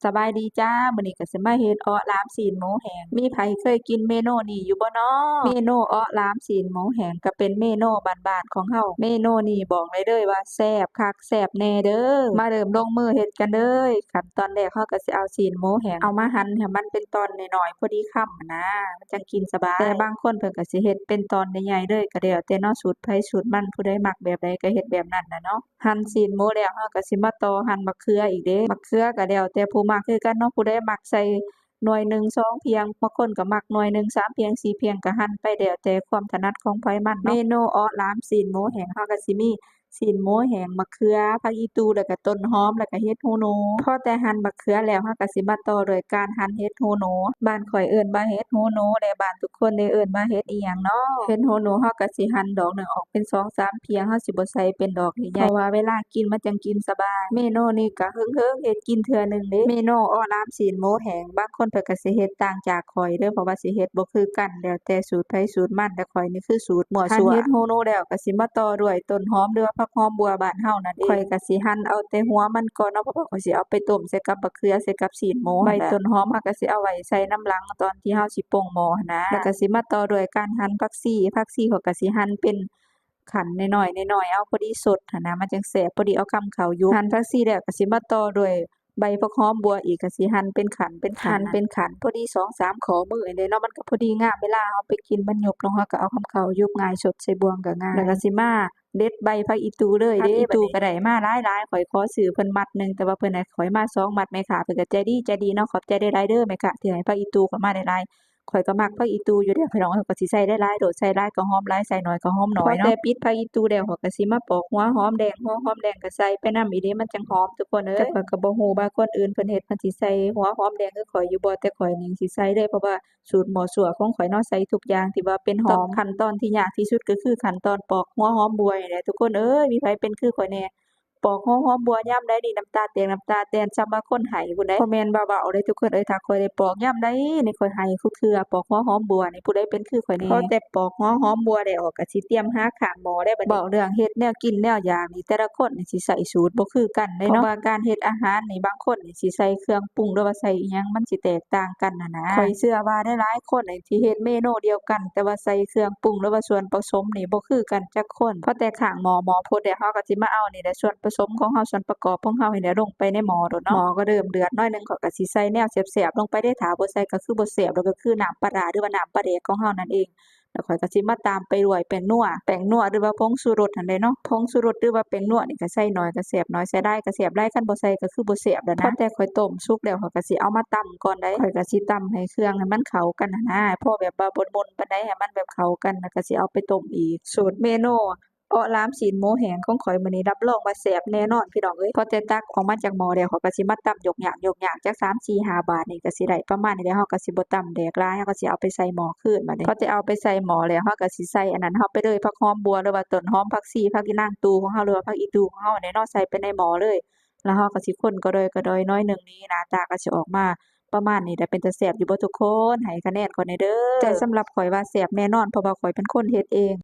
ສະບາຍດີຈ້າ ມື້ນີ້ກໍຊິມາເຮັດເອາະລາມຊີ້ນໝູແຫ້ງ. ມີໃຜເຄີຍກິນເມນູນີ້ຢູ່ບໍ່ນໍ? ເມນູເອາະລາມຊີ້ນໝູແຫ້ງກໍເປັນເມນູບ້ານໆຂອງເຮົາ. ເມນູນີ້ບອກໄດ້ເລີຍວ່າແຊບຄັກແຊບແນ່ເດີ້. ມາເລີ່ມລົງມືເຮັດກັນເລີຍ. ຂັ້ນຕອນແລກເຮົາກໍຊິເອົາຊີ້ນໝູແຫ້ງ ເອົາມາຫັ່ນໃຫ້ມັນເປັນຕອນນ້ອຍໆ ພໍດີຄຳຫັ້ນນາ ມັນຈັ່ງກິນສະບາຍ. ແຕ່ບາງຄົນເພິ່ນກໍຊິເຮັດເປັນຕອນໃຫຍ່ໆເລີຍ ກໍແລ້ວແຕ່ເນາະ ສູດໃຜສູດມັນ ຜູ້ໃດມັກແບບໃດກໍເຮັດແບບນັ້ນນະເນາະ. ຫັ່ນຊີ້ນໝູແລ້ວ ເຮົາກໍຊິມາຕໍ່ຫັ່ນໝາກເຂືອອີກເດ້. ໝາກເຂືອກໍແລ້ວແຕ່ຜູ້ມັກຄືກັນເນາະ, ຜູ້ໃດມັກໃສ່ໜ່ວຍໜຶ່ງສອງພຽງ, ບາງຄົນກໍມັກໜ່ວຍໜຶ່ງສາມພຽງສີ່ພຽງ, ກໍຫັ່ນໄປແລ້ວແຕ່ຄວາມຖະໜັດຂອງໃຜມັນເນາະ. ເມນູເອາະລາມຊີ້ນໝູແຫ້ງ ເຮົາກໍຊິມີຊີ້ນໝູແຫ້ງ, ໝາກເຂືອ, ຜັກອີ່ຕູ່, ແລ້ວກໍຕົ້ນຫອມ, ແລ້ວກໍເຫັດຫູໜູ. ພໍແຕ່ຫັ່ນໝາກເຂືອແລ້ວ ເຮົາກໍຊິມາຕໍ່ດ້ວຍການຫັ່ນເຫັດຫູໜູ. ບ້ານຂ້ອຍເອີ້ນວ່າເຫັດຫູໜູ ແລະ ບ້ານທຸກຄົນນີ້ເອີ້ນວ່າເຫັດອີ່ຫຍັງນໍ? ເຫັດຫູໜູ ເຮົາກໍຊິຫັ່ນດອກໜຶ່ງອອກ ເປັນສອງສາມພຽງ, ເຮົາຊິບໍ່ໃສ່ເປັນດອກໃຫຍ່ໆ ເພາະວ່າເວລາກິນມັນຈັ່ງກິນສະບາຍ. ເມນູນີ້ກໍເຫິງໆເຮັດກິນເທື່ອໜຶ່ງເດ້. ເມນູເອາະລາມຊີ້ນໝູແຫ້ງ ບາງຄົນເພິ່ນກໍຊິເຮັດຕ່າງຈາກຂ້ອຍເດີ້ ເພາະວ່າຊິເຮັດບໍ່ຄືກັນ ແລ້ວແຕ່ສູດໃຜສູດມັນ, ແຕ່ຂ້ອຍນີ້ຄືສູດມົ້ວ ຫັ່ນຊົ່ວ. ເຫັດຫູໜູແລ້ວກໍຊິມາຕໍ່ດ້ວຍຕົ້ນຫອມ ຫຼືວ່າຜັກຫອມບົ່ວບ້ານເຮົານັ້ນເອງ. ຂ້ອຍກໍຊິຫັ່ນເອົາແຕ່ຫົວມັນກ່ອນເນາະ ເພາະວ່າຂ້ອຍຊິເອົາໄປຕົ້ມໃສ່ກັບບັກເຂືອ ໃສ່ກັບຊີ້ນໝູ. ໃບຕົ້ນຫອມເຮົາກໍຊິເອົາໄວ້ໃສ່ນຳຫຼັງ ຕອນທີ່ເຮົາຊິປົງໝໍ້ຫັ້ນນະ. ແລ້ວກໍຊິມາຕໍ່ດ້ວຍການຫັ່ນຜັກຊີ. ຜັກຊີຂ້ອຍກໍຊິຫັ່ນເປັນ ຂັ້ນນ້ອຍໆ ນ້ອຍໆ ເອົາພໍດີສົດຫັ້ນນະ ມັນຈັ່ງແຊບ. ພໍດີເອົາຄຳເຂົ້າຢູ່. ຫັ່ນຜັກຊີແລ້ວກໍຊິມາຕໍ່ດ້ວຍໃບຜັກຫອມບົ່ວອີກ, ກໍຊິຫັ່ນເປັນຂັ້ນເປັນຂັ້ນ ຫັ່ນເປັນຂັ້ນ ພໍດີສອງສາມຂໍ້ມືນີ້ເນາະ, ມັນກໍພໍດີງາມ. ເວລາເຮົາໄປກິນມັນຍຸບລົງ ເຮົາກໍເອົາຄຳເຂົ້າຍຸບງ່າຍ ສົດໃສ່ບ່ວງກໍງ່າຍ. ແລ້ວກໍຊິມາເດັດໃບຜັກອີ່ຕູ່ເລີຍເດ້. ຜັກອີ່ຕູ່ກໍໄດ້ມາຫຼາຍໆ ຂ້ອຍຂໍຊື້ເພິ່ນມັດໜຶ່ງ ແຕ່ວ່າເພິ່ນໃຫ້ຂ້ອຍມາສອງມັດ. ແມ່ຄ້າເພິ່ນກໍໃຈດີ ໃຈດີເນາະ, ຂອບໃຈຫຼາຍໆເດີແມ່ຄ້າ ທີ່ໃຫ້ຜັກອີ່ຕູ່ຂ້ອຍມາຫຼາຍໆ. ຂ້ອຍກໍມັກຜັກອີ່ຕູ່ຢູ່ເດ້ພີ່ນ້ອງເອີຍ, ຂ້ອຍກໍຊິໃສ່ຫຼາຍໆໂລດ, ໃສ່ຫຼາຍກໍຫອມຫຼາຍ ໃສ່ໜ້ອຍກໍຫອມໜ້ອຍເນາະ. ພໍແຕ່ປິດຜັກອີ່ຕູ່ແລ້ວ ຂ້ອຍກໍຊິມາປອກຫົວຫອມແດງ, ຫົວຫອມແດງກໍໃສ່ໄປນຳອີ່ເດ້ ມັນຈັ່ງຫອມທຸກຄົນເອີຍ. ແຕ່ຂ້ອຍກໍບໍ່ຮູ້ວ່າຄົນອື່ນເພິ່ນເຮັດເພິ່ນຊິໃສ່ຫົວຫອມແດງຄືຂ້ອຍຢູ່ບໍ່, ແຕ່ຂ້ອຍນີ້ຊິໃສ່ເລີຍ ເພາະວ່າສູດໝໍ້ຊົ່ວຂອງຂ້ອຍເນາະ ໃສ່ທຸກຢ່າງທີ່ວ່າເປັນຫອມ. ຂັ້ນຕອນທີ່ຍາກທີ່ສຸດກໍຄືຂັ້ນຕອນປອກຫົວຫອມບົ່ວນີ້ແຫຼະທຸກຄົນເອີຍ. ມີໃຜເປັນຄືຂ້ອຍແດ່? ປອກຫົວຫອມບົ່ວຍາມໃດນີ້ ນ້ຳຕາແຕກນ້ຳຕາແຕນ ສ່ຳວ່າຄົນໄຫ້ພຸ້ນໃດ໋. ບໍ່ແມ່ນວ່າເວົ້າເດ້ທຸກຄົນເອີຍ, ຖ້າຂ້ອຍໄດ້ປອກຍາມໃດນີ້ ຂ້ອຍໄຫ້ທຸກເທື່ອ. ປອກຫົວຫອມບົ່ວນີ້ ຜູ້ໃດເປັນຄືຂ້ອຍແດ່? ພໍແຕ່ປອກຫົວຫອມບົ່ວໄດ້ອອກ ກໍຊິຕຽມຫາຂ້າງໝໍ້ແລ້ວບັດນີ້. ເວົ້າເລື່ອງເຮັດແນວກິນແນວຢາກນີ້ ແຕ່ລະຄົນນີ້ຊິໃຊ້ສູດບໍ່ຄືກັນເດ້ເນາະ, ເພາະວ່າການເຮັດອາຫານນີ້ ບາງຄົນນີ້ຊິໃສ່ເຄື່ອງປຸງ ຫຼືວ່າໃສ່ອີ່ຫຍັງ ມັນຊິແຕກຕ່າງກັນຫັ້ນນະ. ຂ້ອຍເຊື່ອວ່າຫຼາຍໆຄົນນີ້ຊິເຮັດເມນູດຽວກັນ ແຕ່ວ່າໃສ່ເຄື່ອງປຸງ ຫຼືວ່າສ່ວນປະສົມນີ້ບໍ່ຄືກັນຈັກຄົນ. ພໍແຕ່ຂ້າງໝໍ້ ໝໍ້ພົດແລ້ວ ເຮົາກໍຊິມາເອົານີ້ແຫຼະ ສ່ວນປະສົມຂອງເຮົາ ສ່ວນປະກອບຂອງເຮົານີ້ແຫຼະ ລົງໄປໃນໝໍ້ໂລດເນາະ. ໝໍ້ກໍເລີ່ມເດືອດໜ້ອຍໜຶ່ງ ເຂົາກໍຊິໃສ່ແນວແຊບໆລົງໄປເດ້. ຖ້າບໍ່ໃສ່ກໍຄືບໍ່ແຊບ ແລ້ວກໍຄືນ້ຳປາຮ້າ ຫຼືວ່ານ້ຳປາແດກຂອງເຮົານັ້ນເອງ. ແລ້ວຂ້ອຍກໍຊິມາຕາມໄປດ້ວຍແປ້ງນົວ ແປ້ງນົວ ຫຼືວ່າຜົງຊູລົດຫັ້ນແຫຼະເນາະ. ຜົງຊູລົດ ຫຼືວ່າແປ້ງນົວນີ້ກໍໃສ່ໜ້ອຍກໍແຊບໜ້ອຍ ໃສ່ຫຼາຍກໍແຊບຫຼາຍ ຄັນບໍ່ໃສ່ກໍຄືບໍ່ແຊບແລ້ວນະ. ພໍແຕ່ຂ້ອຍຕົ້ມສຸກແລ້ວ ຂ້ອຍກໍຊິເອົາມາຕຳກ່ອນໃດ໋. ຂ້ອຍກໍຊິຕຳໃຫ້ເຄື່ອງໃຫ້ມັນເຂົ້າກັນຫັ້ນນະ ພໍແບບວ່າບໍ່ໝົນປານໃດ ໃຫ້ມັນແບບເຂົ້າກັນ ແລ້ວກໍຊິເອົາໄປຕົ້ມອີກ. ສູດເມນູເອາະລາມຊີ້ນໝູແຫ້ງຂອງຂ້ອຍມື້ນີ້ ຮັບຮອງວ່າແຊບແນ່ນອນພີ່ນ້ອງເອີຍ. ພໍແຕ່ຕັກອອກມາຈາກໝໍ້ແລ້ວ ຂ້ອຍກໍຊິມາຕຳຍົກຍາກໆຈັກສາມ ສີ່ ຫ້າບາດນີ້ ກໍຊິໄດ້ປະມານນີ້ແຫຼະ. ເຮົາກໍຊິບໍ່ຕຳແດກຫຼາຍ ເຮົາກໍຊິເອົາໄປໃສ່ໝໍ້ຄືນບັດນີ້. ພໍແຕ່ເອົາໄປໃສ່ໝໍ້ແລ້ວ ເຮົາກໍຊິໃສ່ອັນນັ້ນເຮົາໄປເລີຍ ຜັກຫອມບົ່ວ ຫຼືວ່າຕົ້ນຫອມ ຜັກຊີ ຜັກອີ່ນາງຕູ່ຂອງເຮົາ ຫຼືວ່າຜັກອີ່ຕູ່ຂອງເຮົາແດ່ເນາະ ໃສ່ໄປໃນໝໍ້ເລີຍ. ແລ້ວເຮົາກໍຊິຄົນກະດອຍກະດອຍໜ້ອຍໜຶ່ງນີ້ ໜ້າຕາກໍຊິອອກມາປະມານນີ້ແຫຼະ. ເປັນຕາແຊບຢູ່ບໍ່ທຸກຄົນ? ໃຫ້ຄະແນນຂ້ອຍແດ່ເດີ. ແຕ່ສຳລັບຂ້ອຍວ່າແຊບແນ່ນອນ ເພາະວ່າຂ້ອຍເປັນຄົນເຮັດເອງ.